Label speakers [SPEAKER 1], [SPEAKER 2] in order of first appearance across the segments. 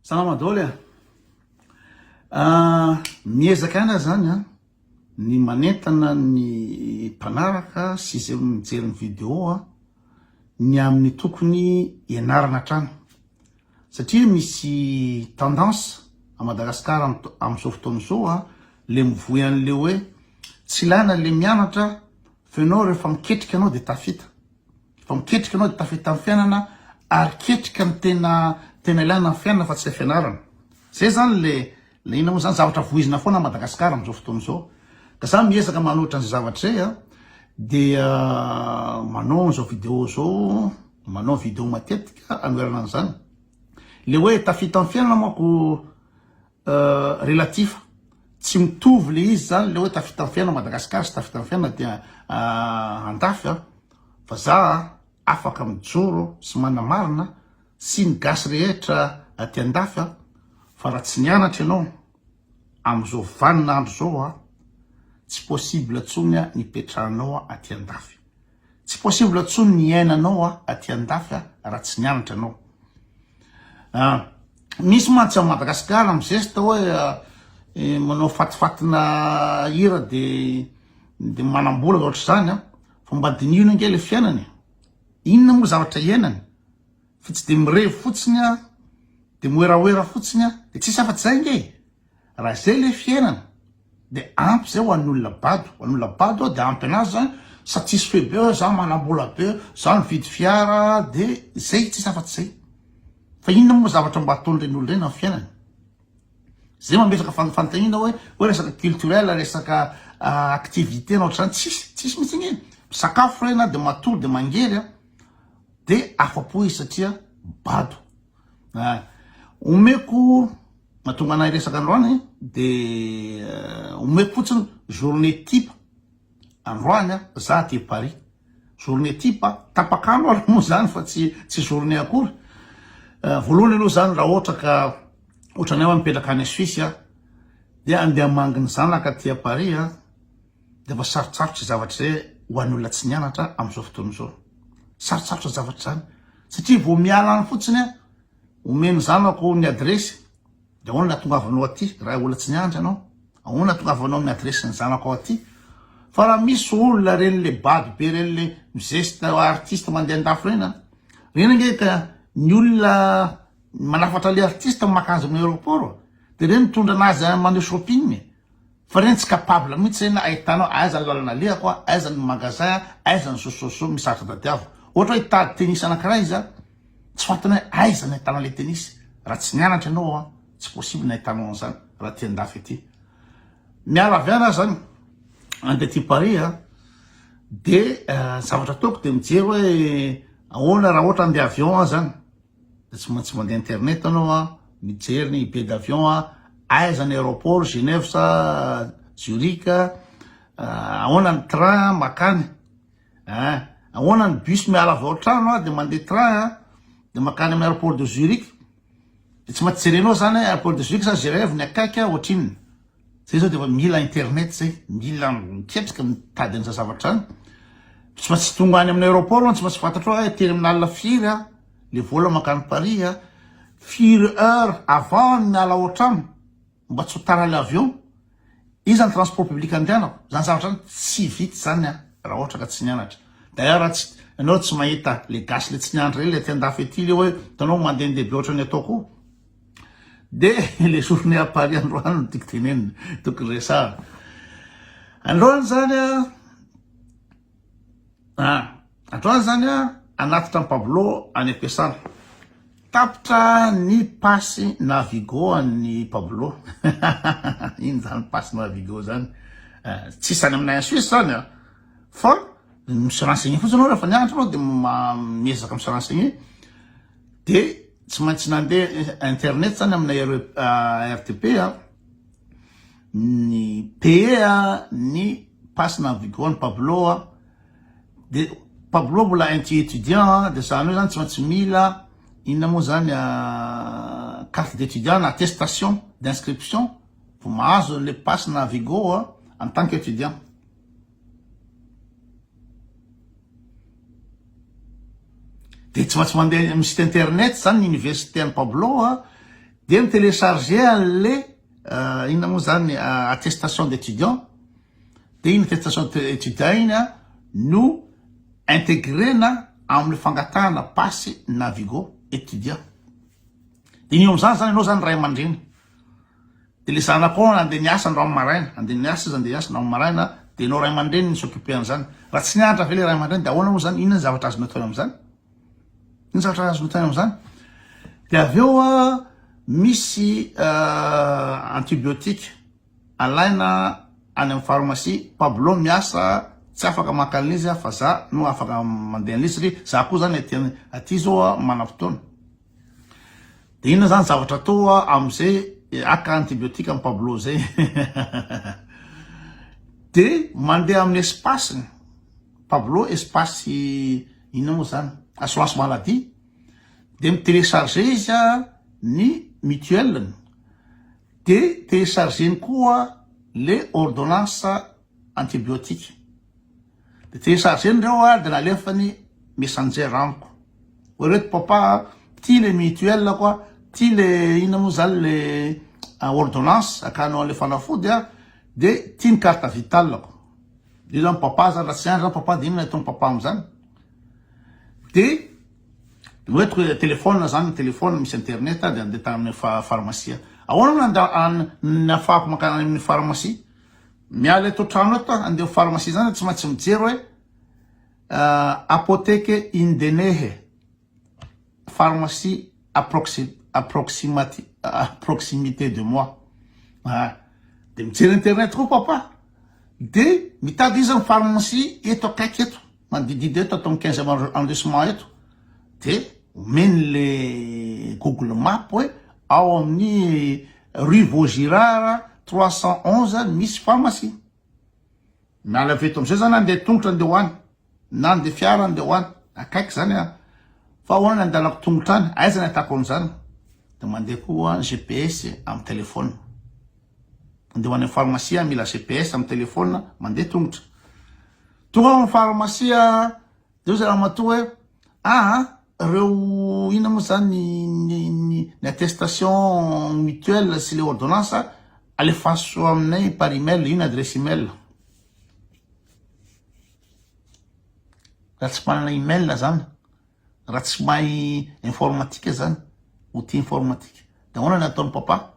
[SPEAKER 1] Salama daholo e! Ah, miezaka ihany aho zany an, ny manentana ny mpanaraka sy izay mijery ny vidéo an, ny amin'ny tokony hianarana hatrany. Satria misy tendance à Madagascar amin'izao fotoana izao an, le mivoy an'le hoe tsy ilaina le mianatra fa ianao rehefa miketrika ianao de tafita. Fa miketrika anao dia tafita amin'ny fiainana ary ketrika ny tena tena ilaina amin'ny fiainana fa tsy ilay fianarana. Zay zany le le inona moa zany zavatra voizina foana Madagascar amin'izao fotoana izao. Ka za miezaka manohitra an'izay zavatra izay a dia manao an'izao vidéo zao, manao vidéo matetika anoherana an'izany. Le hoe tafita amin'ny fiainana manko relatif, tsy mitovy le izy zany le hoe tafita amin'ny fiainana Madagascar sy tafita amin'ny fiainana dia andafy a, fa za afaka mijoro sy manamarina sy ny gasy rehetra aty andafy a, fa raha tsy nianatra ianao amizao vanina andro zao a, tsy possible tsony a ny hipetrahanao aty andafy. Tsy possible tsony ny hiainanao a aty andafy a raha tsy nianatra anao. Ah, misy mantsy ao Madagascar mizesta hoe eh, manao fatifatina hira de de manambola ohatr'izany a, fa mba dinihina ange le fiainana e. Inona moa zavatra iainany? Fa tsy de mirevy fotsiny a, de moeraoera fotsiny a, de tsisy afa-tsy zay ange e. Raha izay le fiainana de ampy zay ho an'ny olona bado, ho an'ny olona bado de ampy anazy zany, satisfait be hoe za manambola be, za mividy fiara de zay tsisy afatsy zay. Fa inona moa zavatra mba ataon'ireny olona ireny amin'ny fiainany? Zay mametraka fanontaniana hoe hoe resaka culturel, resaka activité na ohatr'izany, tsisy, tsisy mihitsy anie. Misakafo ireny de matory de mangery an, de afa-po izy satria bado. Omeko Mahatonga anay resaka androany de omeko fotsiny journée type androany a za aty Paris journée type tapak'andro ary moa zany fa tsy tsy journée akory voalohany aloha zany raha ohatra ka ohatranay hoe mipetraka any Suisse a de andeha hamangy ny zanaka aty Paris a de efa sarotsarotra zavatra zay ho an'ny olona tsy nianatra am'izao fotoana izao sarotsarotra zavatra zany satria vao miala any fotsiny a Omeny zanako ny adiresy de ahoana no ahatongavanao aty raha olona tsy nianatra ianao? Ahoana no ahatongavanao amin'ny adiresin'ny zanako aty? Fa raha misy olona reny le bado be reny le mizesta artiste mandeha andafy reny an, reny ange ka ny olona manafatra le artiste maka azy amin'ny aéroport de reny mitondra anazy mandeha shopping e. Fa reny tsy capable mihitsy reny ahitanao aiza ny lalana alehako a, aiza ny magasin a, aiza ny sosososo misy zavatra tadiaviko. Ohatra hoe hitady tennis anakiray izy a, tsy fantany hoe aiza ny ahitana le tennis, raha tsy nianatra ianao a, tsy possible ny ahitanao an'izany raha aty andafy aty. Miala avy any aho zany andeha aty Paris a, de zavatra ataoko de mijery hoe ahoana raha ohatra andeha avion aho zany. Dia tsy maintsy mandeha internet anao a, mijery ny billet d'avion a, aiza ny aéroport, Genève sa Zurich, ahoana ny train makany, eh, ahoana ny bus miala avy ao an-trano a, dia mandeha train a, dia makany amin'ny aéroport de Zurich, dia tsy maintsy jerenao zany hoe aéroport de Zurich sa Genève ny akaiky a, ohatrinona. Zay zao de efa mila internet zay, mila miketrika mitady an'izay zavatra zany. Tsy maintsy tonga any amin'ny aéroport aloha, tsy maintsy fantatrao hoe terminal firy a, le vol mankany Paris a, firy heure avant ny miala ao an-trano mba tsy ho tara le avion, iza ny transport public andehanako, zany zavatra zany tsy vita zany a raha ohatra ka tsy nianatra. D'ailleurs tsy ianao tsy mahita le gasy le tsy nianatra reny le aty andafy aty le hoe hitanao mandehandeha be ohatran'ny ataoko io. De le journée à Paris androany no tiako tenenina, tokony resahana. Androany zany a, ah, androany zany a, anatitra an'i Pablo any am-piasana. Tapitra ny passe Navigo an'i Pablo. Iny zany passe Navigo zany. Eh, tsisy any aminay any Suisse zany a. Fa mi-se renseigner fotsiny anao rehefa nianatra anao de miezaka mi-se renseigner. De Tsy maintsy nandeha internet zany amina RTP a, ny payer a, ny passe Navigo an'i Pablo a, de Pablo mbola inti étudiant de zany hoe zany tsy maintsy mila inona moa zany carte d'étudiant na attestation d'inscription vao mahazo an'le passe Navigo a en tant qu'étudiant. Dia tsy maintsy mandeha amin'ny site internet zany ny université an'i Pablo a, Dia mi-télécharger an'le inona moa zany attestation d'étudiant, dia iny attestation d'étudiant iny an no intégrena amin'ny fangatahana passe Navigo étudiant. Dia iny amin'izany zany ianao zany ray aman-dreny. Dia le zanakao nandeha niasa androany maraina, andeha niasa izy andeha hiasa androany maraina, dia ianao ray aman-dreny ni-s'occuper an'izany. Raha tsy nianatra ve le ray aman-dreny dia ahoana moa zany, inona ny zavatra azonao atao amin'izany? Inona zavatra azonao atao amin'izany? Dia avy eo misy antibiotique alaina any amin'ny pharmacie, Pablo miasa tsy afaka maka an'izy fa za no afaka mandeha an'izy satria za koa zany aty aty zao manam-potoana. Dia inona zany zavatra atao amin'izay haka antibiotique amin'i Pablo zay? Dia mandeha amin'ny espace-ny Pablo, espace inona moa zany? Assurance maladie. Dia mi-télécharger izy ny mutuelle-ny. Dia télécharger-ny koa le ordonnance antibiotique. De télécharger-ny reo ary de nalefany messenger amiko. Hoe reto papa a, ty le mutuelle ko a, ty le inona moa zany le ordonnance akanao anle fanafody a, de ty ny carte vitale ko. Io zany papa zany raha tsy any zany papa de inona ataon'i papa amizany? De noentiko téléphone zany, téléphone misy internet de andeha tany amin'ny pharmacie. Ahoana no nahafahako mankany amin'ny pharmacie? Miala eto trano eto aho andeha ho pharmacie zany tsy maintsy mijery hoe apotheke indenehe pharmacie approximati à proximité de moi ah de mijery internet koa papa de mitady iza ny pharmacie eto akaiky eto manodididy eto ato amin'ny quinzième arrondissement eto de omeny le google map hoe ao amin'ny rue Vaugirard 311 misy pharmacie. Miala avy eto amizay zany andeha tongotra andeha ho any na andeha fiara andeha ho any akaiky zany a fa ahoana ny andalako tongotra any aiza ny atako an'izany de mandeha koa GPS amin'ny téléphone andeha ho any amin'ny pharmacie mila GPS amin'ny téléphone mandeha tongotra tonga ao amin'ny pharmacie De hoy ramatoa hoe aa reo inona moa zany ny ny ny attestation mutuelle sy le ordonnance alefaso aminay par email, ino adresse email? Raha tsy manana email zany, raha tsy mahay informatique zany, outil informatique, de ahoana ny ataon'i papa?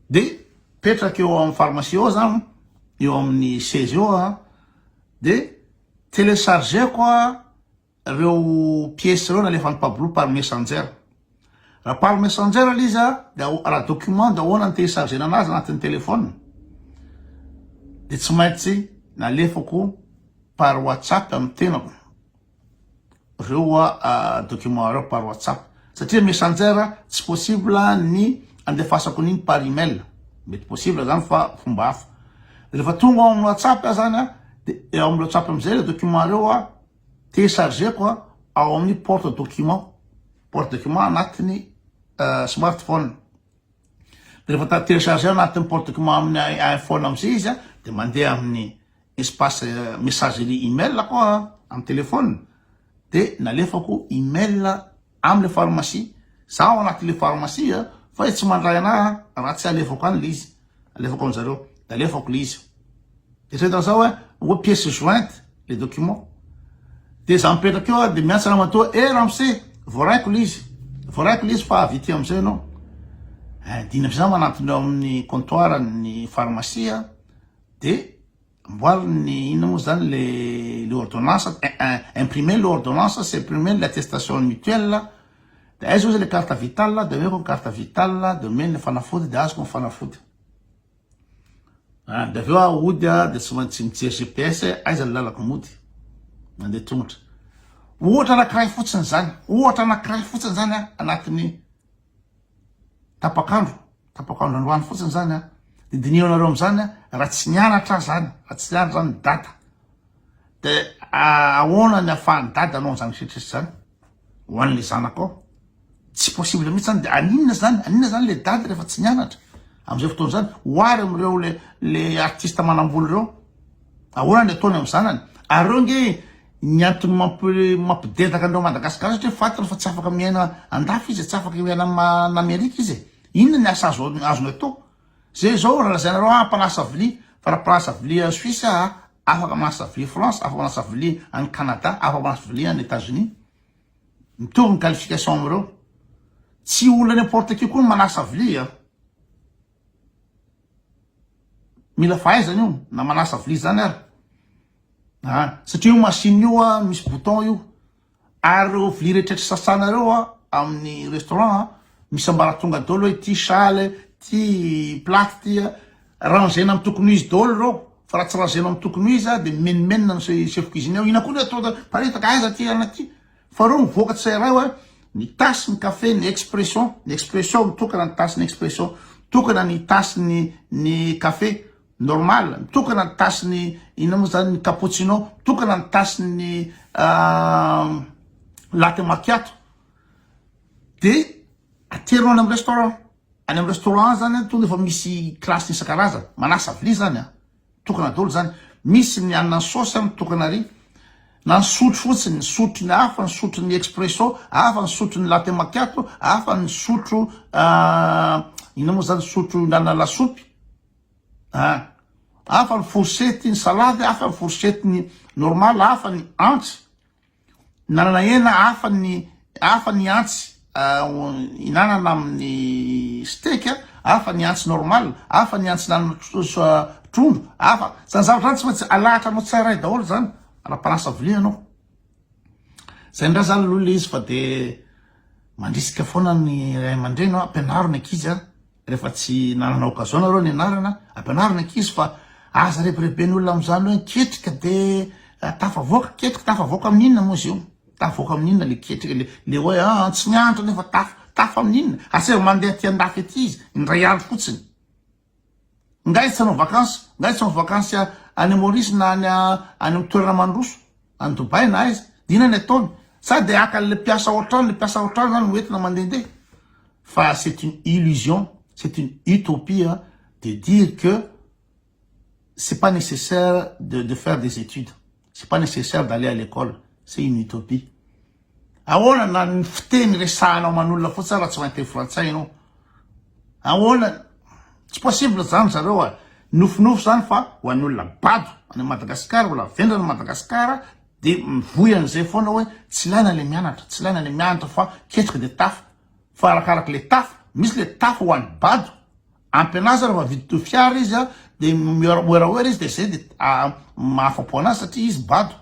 [SPEAKER 1] De petraka eo amin'ny pharmacie eo zany, eo amin'ny seza eo an, de Telecharger-ko reo pièces reo nalefan'i Pablo par messenger. Raha par messenger le izy de raha document de ahoana ny telecharger-na anazy anatin'ny téléphone? De tsy maintsy nalefako par WhatsApp amin'ny tenako reo document reo par WhatsApp satria messenger tsy possible ny andefasako an'iny par email, mety possible zany fa fomba hafa. Rehefa tonga ao amin'ny WhatsApp aho zany a, de eo amin'ny WhatsApp amizay le document reo a, télécharger-ko a ao amin'ny porte document, porte document anatin'ny smartphone. De rehefa télécharger anatin'ny porte document amin'ny iPhone amizay izy a, de mandeha amin'ny espace messagerie email koa amin'ny téléphone, de nalefako email amle pharmacie, za ao anatin'le pharmacie fa izy tsy mandray anah raha tsy alefako any le izy, alefako amizareo, de alefako le izy, de eritreretina zao hoe hoe pièce jointe le document, de za mipetraka eo de miantso ramatoa, eh ramose voaraiko le izy, voaraiko le izy fa avy ety amizay enao, eh dimy amizay za manantona eo amin'ny comptoir ny pharmacie de Amboariny ny inona moa zany le le ordonnance, imprimer le ordonnance sy imprimer le attestation mutuelle, de aiza ozy le carte vitale, de omeko ny carte vitale, de omeny le fanafody de azoko ny fanafody. Ah, de avy eo aho hody ah, de tsy maintsy mijery GPS aiza ny lalako mody, mandeha tongotra. Ohatra anankiray fotsiny zany, ohatra anankiray fotsiny zany ah, anatin'ny tapak'andro. Tapako andro androany fotsiny zany an, de diniho anareo amizany an, raha tsy nianatra aho zany, raha tsy nianatra zany dada, de ahoana ny afahan'i dada hanao an'izany rehetra zany ho an'le zanakao, tsy possible mihitsy zany, de aninona zany, aninona zany le dada rehefa tsy nianatra amizay fotoana zany, oary am'ireo le le artiste manambola ireo, ahoana ny ataony amy zanany, ary reo nge. Ny antony mampi mampidedaka an'ireo Madagascar satria fantany fa tsy afaka miaina andafy izy e, tsy afaka miaina any Amerika izy e. Inona ny asa azo azony atao? Zay zao raha lazainareo ah mpanasa vilia, fa raha mpanasa vilia any Suisse ah afaka manasa vilia France, afaka manasa vilia any Canada, afaka manasa vilia any Etats Unis. Mitovy ny qualification amin'ireo. Tsy olona n'importe qui koa ny manasa vilia. Mila fahaizana io na manasa vilia zany ary. Ah, satria io machine io ah, misy bouton io. Ary ireo vilia rehetra sasana ireo ah, amin'ny restaurant ah, misy ambaratonga daholo hoe ity sale, ity plate ity ah. Rangena amin'ny tokony ho izy daholo ireo. Fa raha tsy rangena amin'ny tokony ho izy ah, dia mimenomenona ny chef cuisine ao. Inona koa ny atao paritaka aiza ity anona ity. Fa ireo mivoaka tsirairay hoe ny tasy ny kafe, ny expression, ny expression mitokana ny tasy ny expression, mitokana ny tasy ny ny kafe. Normal, mitokana ny tasy ny inona moa zany ny cappuccino, mitokana ny tasy ny latte macchiato de atero any amin'ny restaurant, any amin'ny restaurant any zany tonga efa misy classe isan-karazany, manasa vilia zany an, mitokana daholo zany, misy ny anona ny saosy mitokana ary, na ny sotro fotsiny, ny sotro ny hafa, ny sotro ny expresso, hafa ny sotro ny latte macchiato, hafa ny sotro inona moa zany sotro hinanana lasopy. Ah! Hafa ny fourchette ny salade, hafa ny fourchette ny normal, hafa ny antsy hinanana hena, hafa ny hafa ny antsy hinanana amin'ny steak, hafa ny antsy normal, hafa ny antsy hinanana trondro, hafa, zany zavatra zany tsy maintsy alahatra anao tsirairay daholo zany raha mpanasa vilia ianao. Zay indray zany aloha le izy fa de mandrisika foana ny ray aman-dreny hoe ampianaro ny ankizy an. Rehefa tsy nanana occasion nareo nianarana, ampianaro ny ankizy fa aza rebireben'ny olona amin'izany hoe ketrika de tafavoaka, ketrika tafavoaka amin'inona moa izy io? Tafavoaka amin'inona le ketrika le le hoe ah tsy nianatra nefa tafa, tafa amin'inona? Asaivo mandeha aty andafy aty izy indray andro fotsiny. Nga izy tsy hanao vakansy? Nga izy tsy hanao vakansy any Maurice na any any amin'ny toerana mandroso? Any Dubaï na aiza? Dia inona ny ataony? Sa dia haka an'ilay mpiasa ao an-trano, ilay mpiasa ao an-trano zany no entina mandehandeha? Fa c'est une illusion, c'est une utopie de dire que c'est pas nécessaire de de faire des études, c'est pas nécessaire d'aller à l'école, c'est une utopie. Ahoana na ny fiteny resahanao aman'olona fotsiny raha tsy mahay teny frantsay ianao? Ahoana? Tsy possible zany zareo a! Nofinofy zany fa ho an'ny olona bado any Madagascar, olona vendrana Madagascar de mivoy an'izay foana hoe tsy ilaina le mianatra, tsy ilaina le mianatra fa ketrika de tafa. Fa arakaraka le tafa, misy le tafa ho an'ny bado, Ampy anazy raha mividy fiara izy a, de mihoerahoera izy de zay de mahafapo anazy satria izy bado.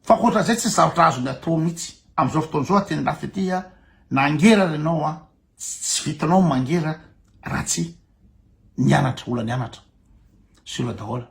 [SPEAKER 1] Fa ankoatran'izay tsisy zavatra azony atao mihitsy. Am'izao fotoana izao aty andafy aty a, na hangera ary ianao a, tsy vitanao mangera raha tsy nianatra, olona nianatra. Sur daholo.